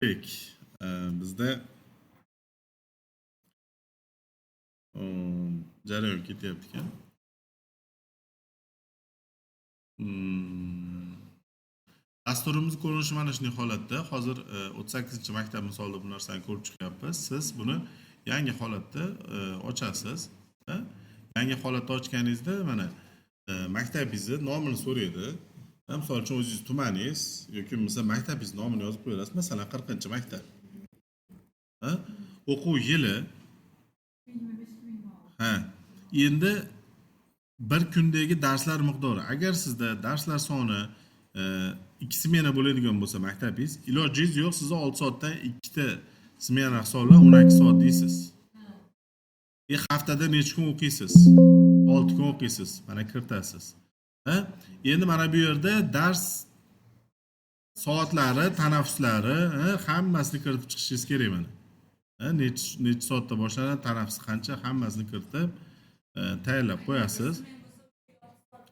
Bizda jarayon ketyapti ekan. Dasturimiz ko'rinishi mana shunday holatda. Hozir 38-maktab misolida bu narsani ko'rib chiqyapmiz. Siz buni yangi holatda ochasiz. Yangi holatda ochganingizda mana maktabingizni nomini so'raydi. Misol uchun o'zingiz tumaningiz yoki bo'lmasa maktabingiz nomini yozib qo'yasiz. Masalan, 40-maktab. O'quv yili. Ha. Endi bir kundagi darslar miqdori. Agar sizda darslar soni 2 smena bo'ladigan bo'lsa maktabingiz, ilojingiz yo'q, sizni 6 soatdan 2 ta smena hisoblab 12 soat deysiz. Haftada necha kun o'qiysiz? 6 kun o'qiysiz. Mana kiritasiz. Ha? Endi mana bu yerda dars soatlari, tanaffuslari, hammasini kiritib chiqishingiz kerak mana. Necha soatda boshlanadi, tanaffus qancha, hammasini kiritib tayyorlab qo'yasiz.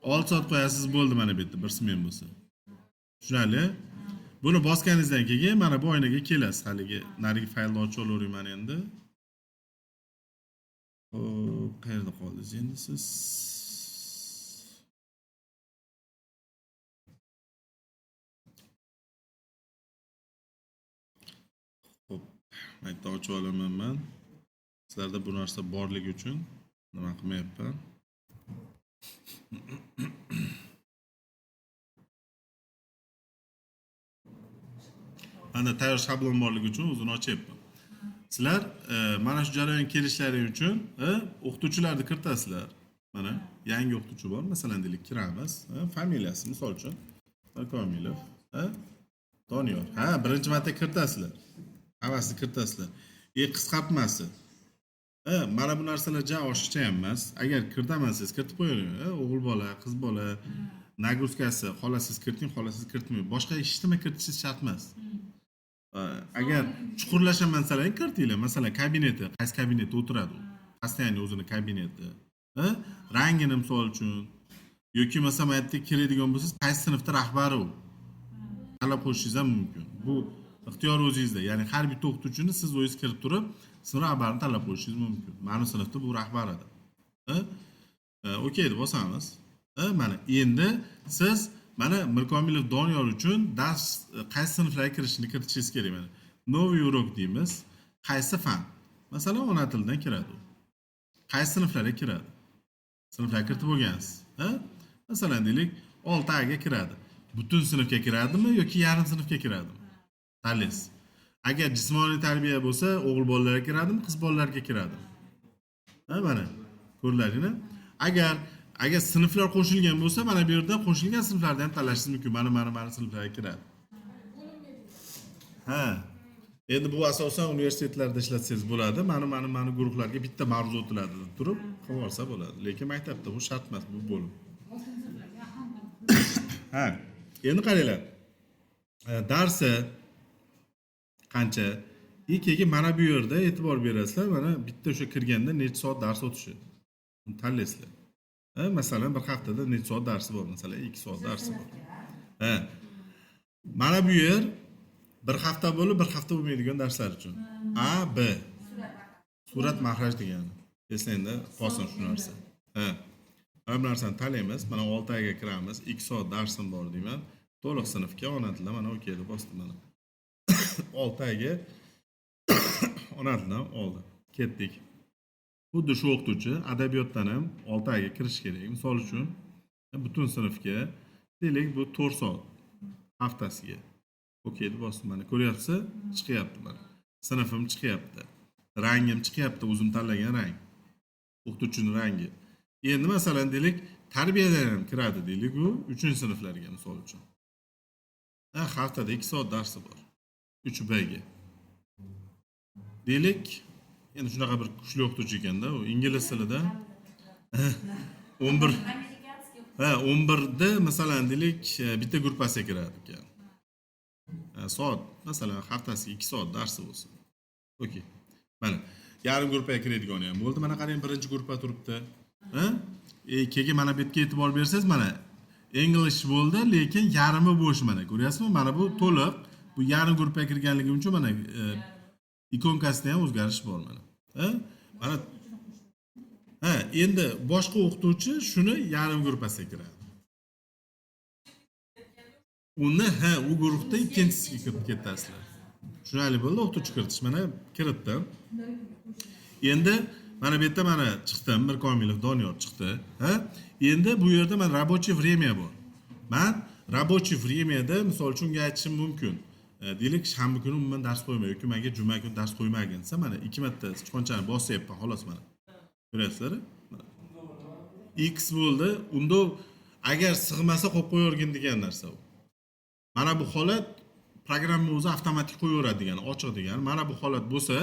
6 soat qo'yasiz bo'ldi mana bu yerda bir smen bo'lsa. Tushunarli? Buni bosganingizdan keyin mana bu oynaga kelasiz. Haligi narigi faylni ochib olaverayman endi. Xo'p, qayerda qoldingiz endi siz? Xo'p, mayda ochib olaman men. Sizlarda bu narsa borligi uchun nima qilmayapman. Mana tayyor shablon borligi uchun o'zini ochyapman. Sizlar mana shu jarayon kelishlari uchun o'qituvchilarni kiritasizlar. Mana yangi o'qituvchi bor, masalan deylik kiramiz, familiyasi misol uchun Komilov, Doniyor. Ha, birinchi marta kiritasizlar. Hammasini kiritasizlar. Qisqartmasi. Mana bu narsalar ja oshiqcha ham emas. Agar kiritaman siz kiritib qo'yavering. O'g'il bola, qiz bola, nagruzkasi, xohlasiz kiriting, xohlasiz kiritmang. Boshqa hech nima kiritishingiz shart emas. Agar chuqurlashaman desangiz kiritinglar. Masalan, kabineti, qaysi kabinetda o'tiradi u? Постоянно o'zini kabineti. Rangini misol uchun yoki masalan, bu yerda kiradigan bo'lsangiz, qaysi sinfda rahbari u? Tanlab qo'yishingiz ham mumkin. Bu ixtiyor o'zingizda. Ya'ni har bitta o'qituvchini siz o'zingiz kirib turib, sinf rahbarini tanlab qo'yishingiz mumkin. Mani sinfda bu rahbar edi. Okey deb bosamiz. Mana endi siz mana Mirkomilov Doniyor uchun dars qaysi sinflarga kirishini kiritishingiz kerak mana. Новый урок deymiz. Qaysi fan? Masalan, ona tilidan kiradi u. Qaysi sinflarga kiradi? Sinflarga kiritib bo'lgansiz. Masalan, deylik, 6 A ga kiradi. Butun sinfga kiradimi yoki yarim sinfga kiradimi? Tanlaysiz. Agar jismoniy tarbiya bo'lsa, o'g'il bolalarga kiradimi, qiz bolalarga kiradimi? Ha, mana ko'rdilaringmi? Agar sinflar qo'shilgan bo'lsa, mana bu yerda qo'shilgan sinflarni ham tanlashingiz mumkin. Mana, mana, mana sinflarga kiradi. Ha. Endi bu asosan universitetlarda ishlatsangiz bo'ladi. Mana, mana, mana guruhlarga bitta mavzu o'tiladi deb turib qilib olsa bo'ladi. Lekin maktabda bu shart emas, bu bo'lim. Ha. Endi qaranglar. Darsi qancha? Keyin mana bu yerda e'tibor berasizlar, mana bitta o'sha kirganda necha soat dars o'tishi. Uni tanlaysizlar. Masalan, bir haftada necha soat darsi bor, masalan, 2 soat darsi bor. Ha. Mana bu yer bir hafta bo'lib, bir hafta bo'lmaydigan darslar uchun. A, B. Surat mahraj degani. Eslangda qolsin shu narsa. Ha. Mana bu narsani tanlaymiz. Mana 6 oyga kiramiz. 2 soat darsim bor deyman. To'liq sinfga ona tilida mana okey deb bosdim mana. 6 oyga ona tilidan oldi. Ketdik. Xuddi shu o'qituvchi adabiyotdan ham 6 oyga kirish kerak. Misol uchun, butun sinfga deylik bu 4 soat haftasiga. Okey deb bosdim mana. Ko'ryapsiz? Chiqyapti mana. Sinfim chiqyapti. Rangim chiqyapti, o'zim tanlagan rang. O'qituvchining rangi. Endi masalan deylik, tarbiyadan ham kiradi deylik u 3-sinflarga misol uchun. Ha, haftada 2 soat darsi bor. 3 B ga. Deylik, endi shunaqa bir kuchli o'qituvchi ekanda, u ingliz tilida 11 ha, 11 da masalan deylik, bitta gruppasiga kiradi ekan. Soat, masalan, haftasiga 2 soat darsi bo'lsin. Okey. Mana yarim gruppaga kiradigani ham bo'ldi. Mana qarang, birinchi gruppa turibdi. Ha? Keyin mana bu yerga e'tibor bersangiz, mana English bo'ldi, lekin yarmi bo'sh mana. Ko'ryapsizmi? Mana bu to'liq, Bu yarim gruppaga kirganligim uchun mana ikonkasida ham o'zgarish bor mana. Ha? Mana, ha, endi boshqa o'qituvchi shuni yarim gruppasiga kiradi. Uni, ha, u guruhda ikkinchisiga kirib ketasizlar. Tushunarli bo'ldi o'qituvchi kiritish. Mana kiritdim. Endi mana bu yerda mana chiqdim, Mirkomilov Doniyor chiqdi. Ha? Endi bu yerda mana рабочий время bor. Man рабочий время da misol uchun unga aytishim mumkin. Deylik, shanba kuni umuman dars qo'yma yoki menga juma kuni dars qo'ymagin desa, mana ikki marta sichqonchani bosyapman, xolos mana. Ko'ryapsizlar? Mana. X bo'ldi. Unda agar sig'masa qo'yib qo'yavergin degan narsa u. Mana bu holat programma o'zi avtomatik qo'yaveradi degani, ochiq degani. Mana bu holat bo'lsa,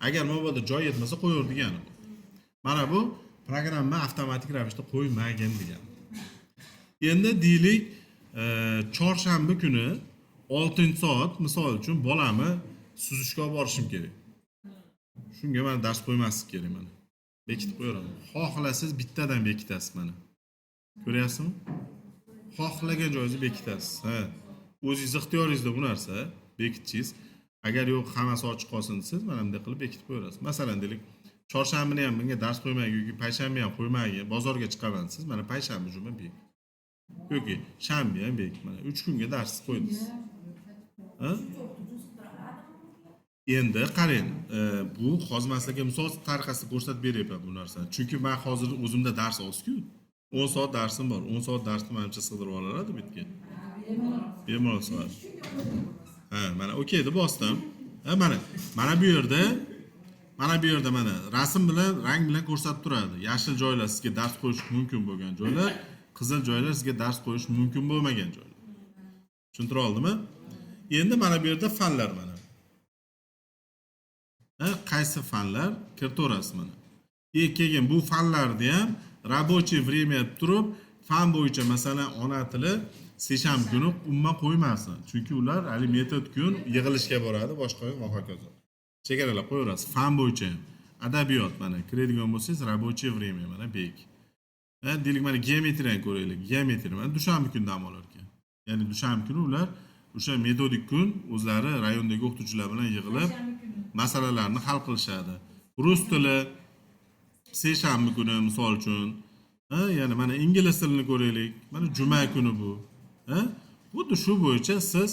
agar mabodo joy yetmasa qo'yaver degani bu. Mana bu programma avtomatik ravishda qo'ymagin degani. Endi deylik, chorshanba kuni 6 soat misol uchun bolani suzishga olib borishim kerak. Shunga mana dars qo'ymaslik kerak mana. Bekitib qo'yaveraman. Xohlasangiz bittadan bekitasiz mana. Ko'ryapsizmi? Xohlagan joyingizni bekitasiz. Ha. O'zingiz ixtiyoringizda bu narsa, bekitishingiz. Agar yo'q, hammasi ochiq qolsin desangiz, mana bunday qilib bekitib qo'yaverasiz. Masalan, deylik, chorshanbani ham bunga dars qo'ymagin yoki payshanba ham qo'ymagin, bozorga chiqaman desangiz, mana payshanba, juma bek. Yoki shanba ham bek. Mana 3 kunga dars qo'ydingiz. Ha? Endi qarang, bu hozir man sizlarga misol tariqasida ko'rsatib beryapman bu narsani. Chunki man hozir o'zimda dars ozku. 10 soat darsim bor. 10 soat darsni manimcha sig'dirib oladi bu yerga. Bemalol soat. Ha, mana okey deb bosdim. Ha, mana mana bu yerda mana rasm bilan, rang bilan ko'rsatib turadi. Yashil joylar sizga dars qo'yish mumkin bo'lgan joylar, qizil joylar sizga dars qo'yish mumkin bo'lmagan joylar. Tushuntira oldimmi? Endi mana bu yerda fanlar mana. Ha, qaysi fanlar kiritaverasiz mana. Keyin bu fanlarni ham рабочий время deb turib, fan bo'yicha masalan ona tili seshanba kuni umuman qo'ymasin. Chunki ular hali metod kun yig'ilishga boradi, boshqa va hokazo. Chegaralab qo'yaverasiz fan bo'yicha ham. Adabiyot mana kiradigan bo'lsangiz, рабочий время mana bek. Ha, deylik, mana geometriyani ko'raylik. Geometriya mana dushanba kuni dam olar ekan. Ya'ni dushanba kuni ular o'sha metodik kun o'zlari rayondagi o'qituvchilar bilan yig'ilib masalalarni hal qilishadi. Rus tili seshanba kuni misol uchun. Ha, yana mana ingliz tilini ko'raylik. Mana juma kuni bu. Ha? Xuddi shu bo'yicha siz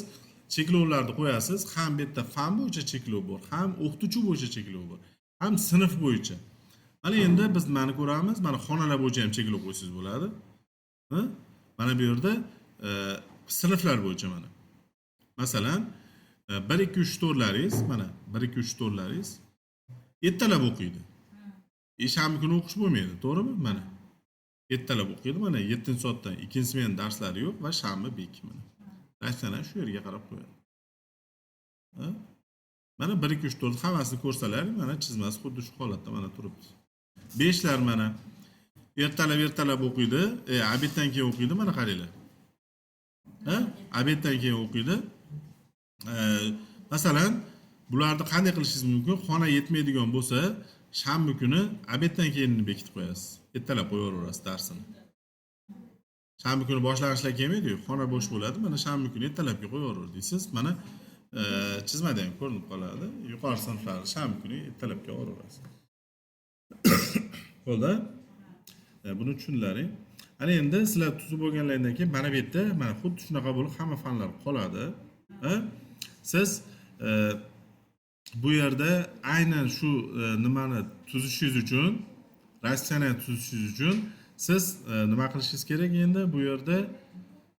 cheklovlarni qo'yasiz. Ham bu yerda fan bo'yicha cheklov bor, ham o'qituvchi bo'yicha cheklov bor, ham sinf bo'yicha. Mana endi biz nimani ko'ramiz? Mana xonalar bo'yicha ham cheklov qo'ysangiz bo'ladi. Ha? Mana bu yerda sinflar bo'yicha mana. Masalan, 1 2 3 4laringiz, mana 1 2 3 4laringiz ertalab o'qiydi. Shanba kuni o'qish bo'lmaydi, to'g'rimi? Mana ertalab o'qiydi, mana 7 soatdan ikkinchi smena darslari yo'q va shanba bek mana. Darslarni shu yerga qarab qo'yadi. Ha? Mana 1 2 3 4 hammasini ko'rsalar, mana chizmasi xuddi shu holatda mana turibdi. 5lar mana ertalab o'qiydi, обед dan keyin o'qiydi, mana qaranglar. Ha? Обед dan keyin o'qiydi. Masalan, bularni qanday qilishingiz mumkin? Xona yetmaydigan bo'lsa, shanba kuni обед dan keyinini bekitib qo'yasiz. Ertalab qo'yaverasiz darsini. Shanba kuni boshlang'ichlar kelmaydi-yu, xona bo'sh bo'ladi. Mana shanba kuni ertalabga qo'yaver deysiz. Mana chizmada ham ko'rinib qoladi. Yuqori sinflarni shanba kuni ertalabga olaverasiz. Bo'ldi? Buni tushundilaring. Ana endi sizlar tuzib bo'lganlaringdan keyin mana bu yerda mana xuddi shunaqa bo'lib hamma fanlar qoladi. Ha? Siz bu yerda aynan shu nimani tuzishingiz uchun, расписание tuzishingiz uchun siz nima qilishingiz kerak endi? Bu yerda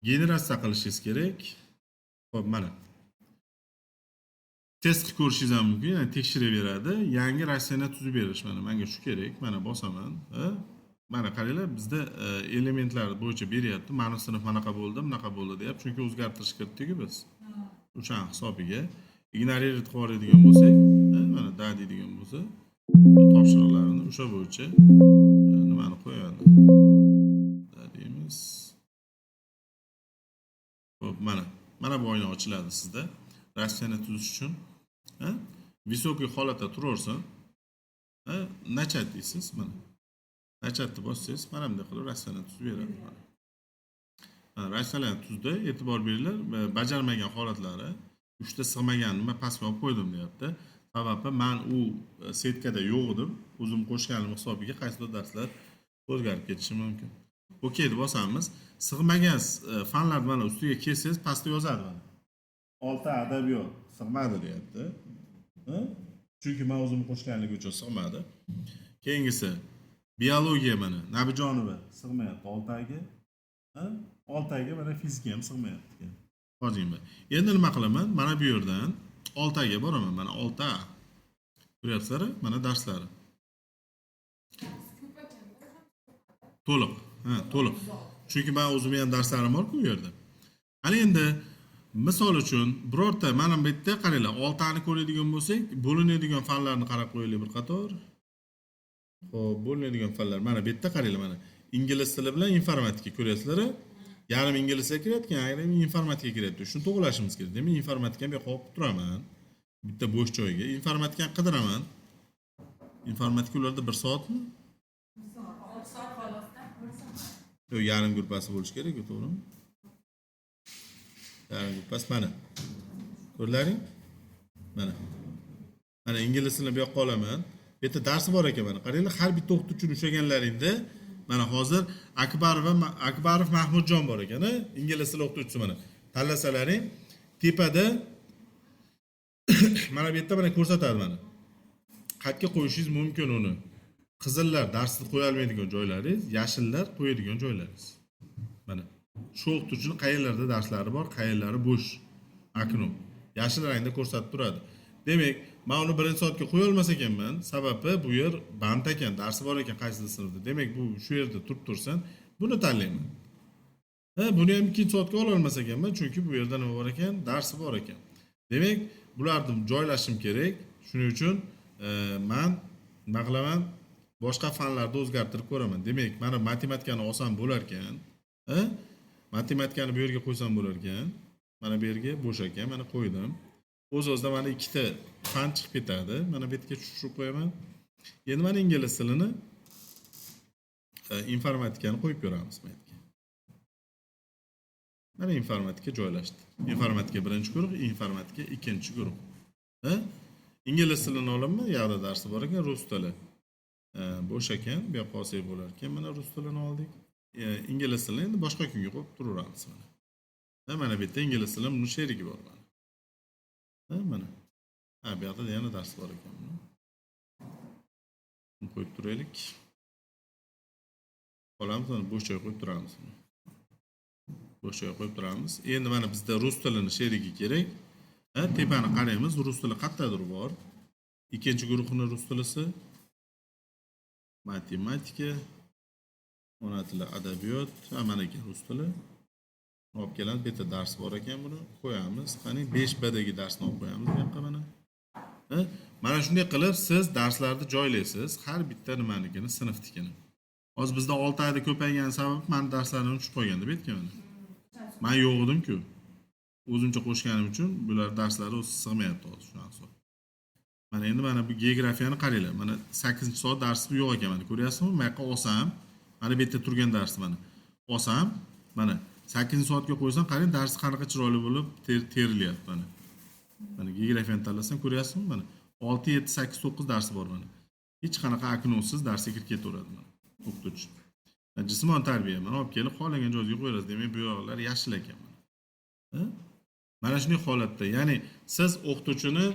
generatsiya qilishingiz kerak. Xo'p, mana. Test qilib ko'rishingiz ham mumkin, ya'ni tekshiraveradi. Yangi расписание tuzib berish mana menga shu kerak. Mana bosaman. Ha? Mana qaranglar, bizda elementlar bo'yicha beryapti. Mana sinf manaqa bo'ldi, bunaqa bo'ldi deyapti. Chunki o'zgartirish kiritdik biz. O'shani hisobiga игнорировать qilib yuboradigan bo'lsak, mana да deydigan bo'lsa, topshiriqlarni o'sha bo'yicha nimani qo'yadi. Да deymiz. Xo'p, mana. Mana bu oyna ochiladi sizda. Расписание tuzish uchun. Ha? Высокий holatda turaversin. Ha? Начать deysiz, mana. Начать bossangiz, mana bunday qilib расписание tuzib beradi. Mana. Mana расписание tuzdi, e'tibor beringlar, bajarmagan holatlari Uchta sig'maganini man pastga olib qo'ydim deyapti. Sababi man u setkada yo'q edim. O'zim qo'shganim hisobiga qaysidir darslar o'zgarib ketishi mumkin. Okey deb bosamiz. Sig'magan fanlarni mana ustiga kelsangiz, pastda yozadi mana. 6 adabiyot sig'madi deyapti. Ha? Chunki man o'zim qo'shganligi uchun sig'madi. Keyingisi biologiya, mana Nabijonova sig'mayapti 6 aga. Ha? 6 aga mana fizika ham sig'mayapti ekan. Hozirmi? Endi nima qilaman? Mana bu yerdan 6 aga boraman. Mana 6A. Ko'ryapsizlar? Mana darslari. Ko'p ekanda. To'liq. Ha, to'liq. Chunki men o'zimni ham darslarim bor-ku u yerda. Ana endi misol uchun birorta, mana bu yerda qaranglar, oltani ko'radigan bo'lsak, bo'linadigan fanlarni qarab qo'yaylik bir qator. Xo'p, bo'linadigan fanlar. Mana bu yerda qaranglar, mana ingliz tili bilan informatika ko'ryapsizlar. Yarim inglizga kirayotgan, yarim informatika kiryapti. Shuni to'g'rilashimiz kerak. Demak, informatikani bu yoqqa olib turaman. Bitta bo'sh joyga informatikani qidiraman. Informatika ularda bir soatmi? Bir soat xolosda. Bir soat. Yo'q, yarim gruppasi bo'lishi kerak, to'g'rimi? Yarim gruppasi mana. Ko'rdilaring? Mana. Mana ingliz tilini bu yoqqa olaman. Bu yerda darsi bor ekan mana. Qaranglar, har bitta o'qituvchini ushlaganlaringda mana hozir Akbarov Mahmudjon bor ekan, a? Ingliz tili o'qituvchisi mana. Tanlasalaring, tepada mana bu yerda mana ko'rsatadi mana. Qayerga qo'yishingiz mumkin uni. Qizillar darsni qo'ya olmaydigan joylaringiz, yashillar qo'yadigan joylaringiz. Mana shu o'qituvchini qayerlarda darslari bor, qayerlari bo'sh. Окно. Yashil rangda ko'rsatib turadi. Demak, men uni birinchi soatga qo'ya olmas ekanman, sababi bu yer band ekan, darsi bor ekan qaysidir sinfda. Demak, bu shu yerda turib tursin, buni tanlayman. Ha, buni ham ikkinchi soatga ola olmas ekanman, chunki bu yerda nima bor ekan? Darsi bor ekan. Demak, bularni joylashim kerak. Shuning uchun man nima qilaman? Boshqa fanlarni o'zgartirib ko'raman. Demak, mana matematikani olsam bo'lar ekan. Ha? Matematikani bu yerga qo'ysam bo'lar ekan. Mana bu yerga bo'sh ekan, mana qo'ydim. O'z-o'zidan mana ikkita fan chiqib ketadi. Mana bu yerga tushirib qo'yaman. Endi mana ingliz tilini, informatikani qo'yib ko'ramiz bu yerga. Mana informatika joylashdi. Informatika birinchi guruh, informatika ikkinchi guruh. Ha? Ingliz tilini olaman, u yoqda darsi bor ekan, rus tili. Bo'sh ekan, bu yoqqa olsak bo'lar ekan. Mana rus tilini oldik. Ingliz tilini endi boshqa kunga qo'yib turaveramiz mana. Ha, mana bu yerda ingliz tili, buni sherigi bor mana. Ha, mana. Ha, bu yoqda yana dars bor ekan buni. Buni qo'yib turaylik. Olamiz, mana bo'sh joy qo'yib turamiz buni. Bo'sh joy qo'yib turamiz. Endi mana bizda rus tilini sherigi kerak. Ha, tepani qaraymiz, rus tili qayerdadir bor. Ikkinchi guruhini rus tilisi, matematika, ona tili, adabiyot, ha, mana ekan rus tili. Olib kelamiz, bu yerda dars bor ekan, buni qo'yamiz. Qani 5 Bdagi darsni olib qo'yamiz bu yoqqa mana. Ha? Mana shunday qilib siz darslarni joylaysiz, har bitta nimanikini, sinfnikini. Hozir bizda 6 oyda ko'paygani sababi mani darslarim tushib qolgan deb aytgan mana. Man yo'q edim-ku. O'zimcha qo'shganim uchun bular darslari o'zi sig'mayapti hozir shunaqa hisob. Mana endi mana bu geografiyani qaranglar. Mana 8-soat darsi yo'q ekan mana, ko'ryapsizmi? Bu yoqqa olsam, mana bu yerda turgan darsi mana. Olsam, mana 8-soatga qo'ysam, qarang, darsi qanaqa chiroyli bo'lib terilyapti mana. Mana geografiyani tanlasam, ko'ryapsizmi? Mana 6, 7, 8, 9 darsi bor mana. Hech qanaqa окно siz darsga kirib ketaveradi mana o'qituvchi. Jismoniy tarbiya mana olib kelib xohlagan joyga qo'yasiz. Demak, bu yoqlar yashil ekan mana. Ha? Mana shunday holatda, ya'ni siz o'qituvchini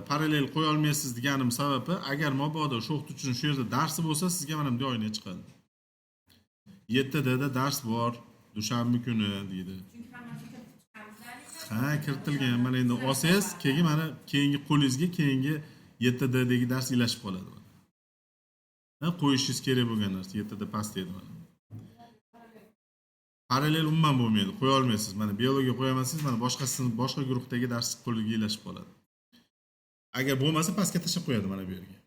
parallel qo'ya olmaysiz deganim sababi, agar mabodo o'sha o'qituvchini shu yerda darsi bo'lsa, sizga mana bunday oyna chiqadi. 7 da dars bor dushanba kuni deydi. Chunki hammasi kiritib chiqamiz. Ha, kiritilgan. Mana endi olsangiz, keyin mana keyingi qo'lingizga keyingi 7 Ddagi dars ilashib qoladi mana. Ha, qo'yishingiz kerak bo'lgan narsa 7 D past edi mana. Parallel umuman bo'lmaydi, qo'ya olmaysiz. Mana biologiya qo'yamansiz, mana boshqa sinf, boshqa guruhdagi dars qo'liga ilashib qoladi. Agar bo'lmasa, pastga tashlab qo'yadi mana bu yerga.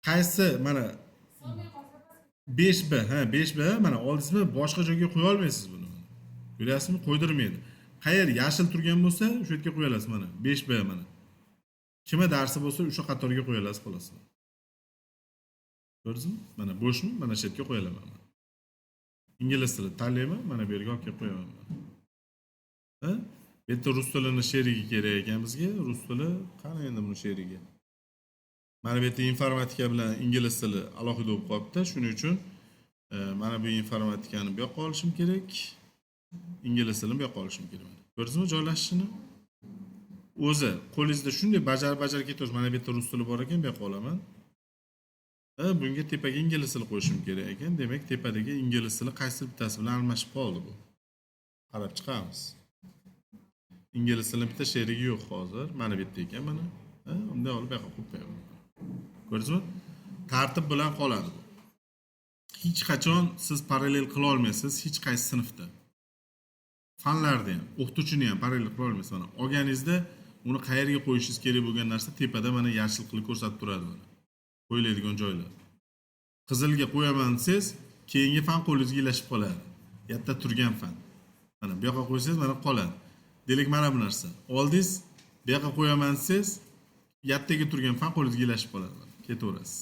Qaysi mana Sig'may qolsa pastga. 5B, ha, 5B mana oldingizmi, boshqa joyga qo'ya olmaysiz buni. Ko'ryapsizmi? Qo'ydirmaydi. Qayer yashil turgan bo'lsa, o'sha yerga qo'ya olasiz mana. 5B mana. Kima darsi bo'lsa, o'sha qatorga qo'ya olasiz, xolos. Ko'rdingizmi? Mana bo'shmi? Mana shu yerga qo'ya olaman. Ingliz tili tanlayman, mana bu yerga olib kelib qo'yaman. Ha? Bu yerda rus tilini sherigi kerak ekan bizga. Rus tili qani endi buni sherigi? Mana bu yerda informatika bilan ingliz tili alohida bo'lib qolibdi. Shuning uchun mana bu informatikani bu yoqqa olishim kerak. Ingliz tilini bu yoqqa olishim kerak. Ko'rdingizmi joylashishini? O'zi qo'lingizda shunday bajarib bajarib ketaverasiz. Mana bu yerda rus tili bor ekan, bu yoqqa olaman. Bunga tepaga ingliz tili qo'yishim kerak ekan. Demak, tepadagi ingliz tili qaysi bittasi bilan almashib qoldi bu? Qarab chiqamiz. Ingliz tilini bitta sherigi yo'q hozir. Mana bu yerda ekan mana. Unday olib bu yoqqa qo'yib qo'yaman. Ko'rdingizmi? Tartib bilan qoladi bu. Hech qachon siz parallel qila olmaysiz hech qaysi sinfda. Fanlarda ham, o'qituvchini ham parallel qila olmaysiz. Mana olganingizda uni qayerga qo'yishingiz kerak bo'lgan narsa tepada mana yashil qilib ko'rsatib turadi mana. Qo'yiladigan joylar. Qizilga qo'yaman desangiz, keyingi fan qo'lingizga ilashib qoladi. Bu yerda turgan fan. Mana bu yoqqa qo'ysangiz, mana qoladi. Deylik, mana bu narsa. Oldingiz, bu yoqqa qo'yaman desangiz, yerdagi turgan fan qo'lingizga ilashib qoladi. Ketaverasiz.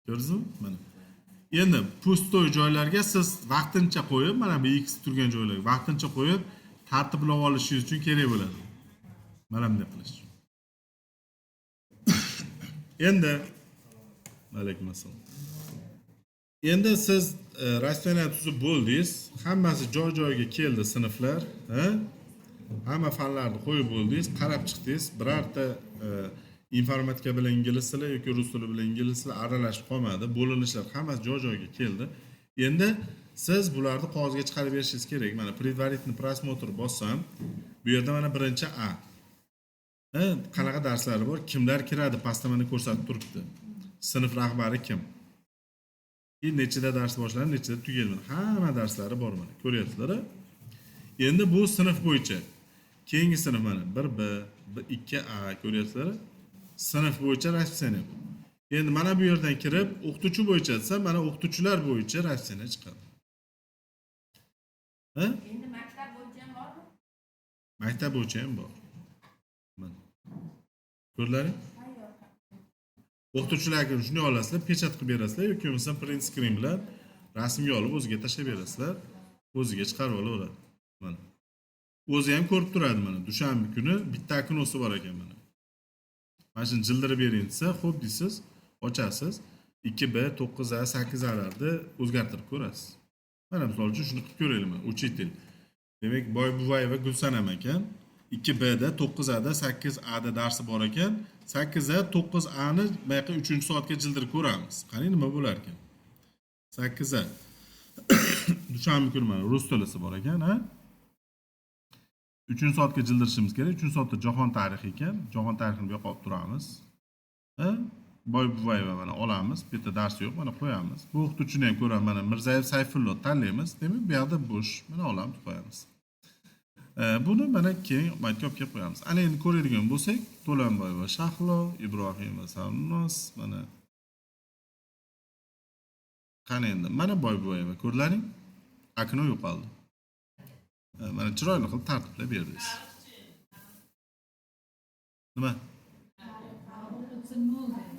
Ko'rdingizmi? Mana. Endi пустой joylarga siz vaqtincha qo'yib, mana bu X turgan joylarga vaqtincha qo'yib, tartiblab olishingiz uchun kerak bo'ladi. Mana bunday qilish. Endi alaykum assalom. Endi siz расписание tuzib bo'ldingiz, hammasi joy joyiga keldi sinflar, ha? Hamma fanlarni qo'yib bo'ldingiz, qarab chiqdingiz, birorta informatika bilan ingliz tili yoki rus tili bilan ingliz tili aralashib qolmadi, bo'linishlar hammasi joy joyiga keldi. Endi siz bularni qog'ozga chiqarib berishingiz kerak. Mana предварительный просмотр bossam, bu yerda mana birinchi A. Ha, qanaqa darslari bor, kimlar kiradi, pastda mana ko'rsatib turibdi. Sinf rahbari kim? И nechida dars boshlanadi, nechida tugaydi. Mana hamma darslari bor mana. Ko'ryapsizlar? A? Endi bu sinf bo'yicha. Keyingi sinf mana 1B, 2A, ko'ryapsizlar? Sinf bo'yicha расписание bu. Endi mana bu yerdan kirib, o'qituvchi bo'yicha desa, mana o'qituvchilar bo'yicha расписание chiqadi. Ha? Endi maktab bo'yicha ham bormi? Maktab bo'yicha ham bor. Mana. Ko'rdilaring? O'qituvchilarga shunday olasizlar, печать qilib berasizlar yoki bo'lmasam print screen bilan rasmga olib o'ziga tashlab berasizlar. O'ziga chiqarib olaveradi. Mana. O'zi ham ko'rib turadi mana. Dushanba kuni bitta окно si bor ekan mana. Mana shuni jildirib bering desa, xo'p deysiz, ochasiz. 2B, 9A, 8A larni o'zgartirib ko'rasiz. Mana misol uchun shuni qilib ko'raylik mana. Учитель. Demak, Boybuvayeva Gulsanam ekan. 2B da, 9A da, 8A da darsi bor ekan. 8A, 9A ni bu yoqqa 3-soatga jildirib ko'ramiz. Qani, nima bo'lar ekan? 8A. Dushanba kuni mana rus tilisi bor ekan, ha? 3-soatga jildirishimiz kerak. 3-soatda jahon tarixi ekan. Jahon tarixini bu yoqqa olib turamiz. Ha? Boybuvayeva mana olamiz. Bu yerda dars yo'q, mana qo'yamiz. Bu o'qituvchini ham ko'ramiz. Mana Mirzayev Sayfullo tanlaymiz. Demak, bu yoqda bo'sh. Mana olamiz, qo'yamiz. Buni mana keyin maytga olib kelib qo'yamiz. Ana endi ko'radigan bo'lsak, To'lanboyeva Shahlo, Ibrohimova Sarvinoz, mana qani endi? Mana Boybuvayeva, ko'rdilaring? Окно yo'qoldi. Mana chiroyli qilib tartiblab berdingiz. Nima? O'qituvchisi nol deydi.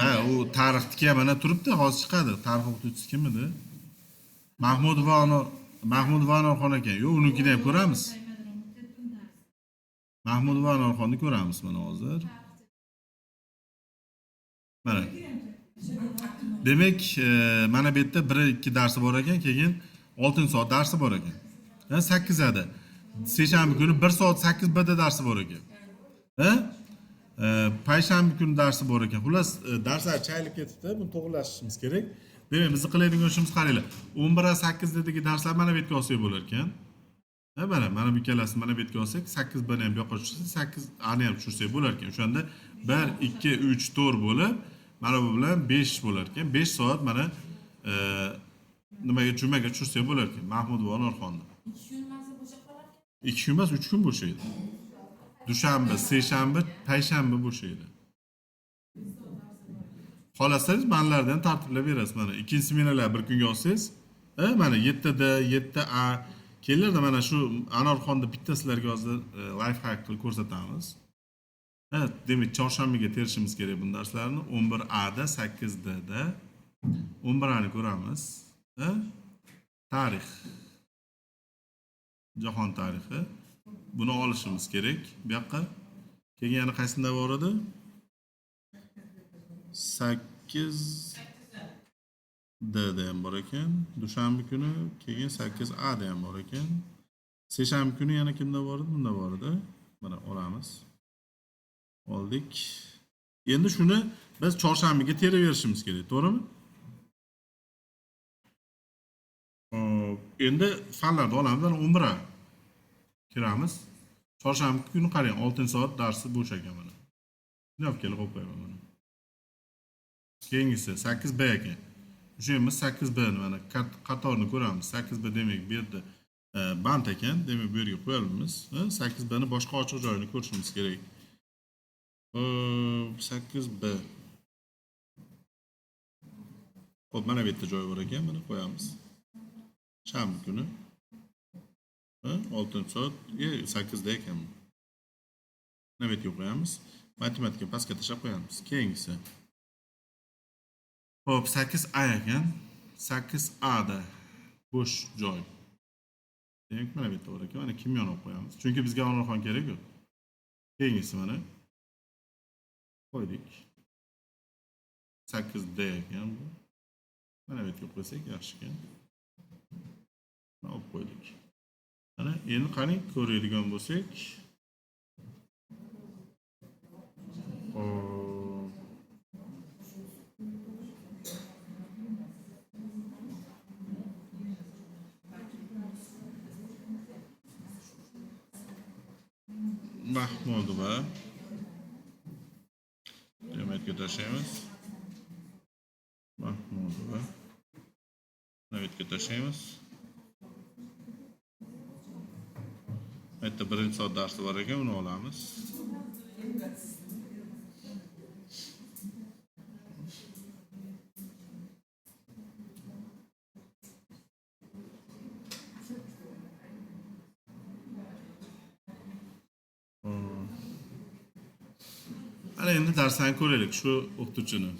Ha, u tarixniki ham mana turibdi, hozir chiqadi. Tarix o'qituvchisi kim edi? Mahmudova Anor, Mahmudova Anorxon ekan. Yo'q, unikini ham ko'ramiz. Mahmudova Anorxonni ko'ramiz mana hozir. Mana. Demak, mana bu yerda 1 2 darsi bor ekan, keyin 6 soat darsi bor ekan. Ha, 8 ada. Seshanba kuni 1 soat 8 Bda darsi bor ekan. Ha? Payshanba kuni darsi bor ekan. Xullas, darslar chayilib ketibdi, buni to'g'rilashimiz kerak. Demak, bizni qiladigan ishimiz, qaranglar. 11 8 dagi darslar mana bu yerga olsak bo'lar ekan. Ha, mana bu ikkalasini mana bu yerga olsak, 8 B ni ham bu yoqqa tushirsak, 8 A ni ham tushirsak bo'lar ekan. O'shanda 1 2 3 4 bo'lib, mana bu bilan 5 bo'lar ekan. 5 soat mana nimaga, jumaga tushirsak bo'lar ekan Mahmudova Anorxonni. 2 kun masa bo'shab qolar. 2 kun emas, 3 kun bo'shaydi. Dushanba, seshanba, payshanba bo'shaydi. Xohlasangiz manalardan tartiblab berasiz. Mana ikkinchi smenalar bir kunga olsangiz, mana 7 D, 7 A kelinglarda, mana shu Anorxonni bitta sizlarga hozir life hack qilib ko'rsatamiz. Ha, demak, chorshanbaga terishimiz kerak bu darslarni. 11 A da, 8 D da 11 A ni ko'ramiz. Ha? Tarix. Jahon tarixi. Buni olishimiz kerak bu yoqqa. Keyin yana qaysinda bor edi? 8 D da ham bor ekan. Dushanba kuni, keyin 8 A da ham bor ekan. Seshanba kuni yana kimda bor edi? Bunda bor edi. Mana olamiz. Oldik. Endi shuni biz chorshanbaga teraverishimiz kerak, to'g'rimi? Hop, endi fanlarni olamiz, mana 11 A kiramiz. Chorshanba kuni qarang, 6 soat darsi bo'sh ekan mana. Shuni olib kelib qo'yib qo'yaman mana. Keyingisi 8 B ekan. Ushlaymiz 8 B ni, mana qatorni ko'ramiz. 8 B demak bu yerda band ekan, demak bu yerga qo'yamiz. 8 B ni boshqa ochiq joyini ko'rishimiz kerak. Hop, 8 B. Xo'p, mana bu yerda joy bor ekan, mana qo'yamiz. Shanba kuni. Ha, 6 soat, 8 da ekan bu. Mana bu yerga qo'yamiz. Matematika pastga tashlab qo'yamiz. Keyingisi. Xo'p, 8 A ekan. 8 A da bo'sh joy. Demak, mana bu yerda bor ekan. Mana kimyoni olib qo'yamiz. Chunki bizga Onorxon kerak yo'q. Keyingisi mana. Qo'ydik. 8 D ekan bu. Mana bu yerga qo'ysak yaxshi ekan. Mana olib qo'ydik. Mana endi qarang, ko'radigan bo'lsak. Xo'p. Mahmudova. Demakka tashlaymiz. Mahmudova. Navidga tashlaymiz. Bu yerda birinchi soat darsi bor ekan, uni olamiz. Ana endi darslarni ko'raylik shu o'qituvchini.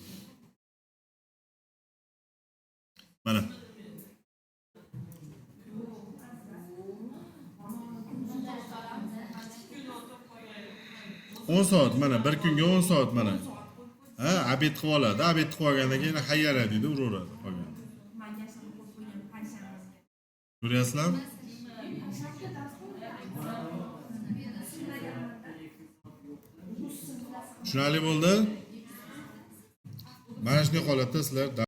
Mana. 10 soat mana, bir kunga 10 soat mana. Ha, обед qilib oladi. Обед qilib olgandan keyin hayyara deydi, uraveradi qolgan. Manga shuni qo'yib qo'ygan payshanbasiga. Ko'ryapsizlarmi? Tushunarli bo'ldi? Mana shunday holatda sizlar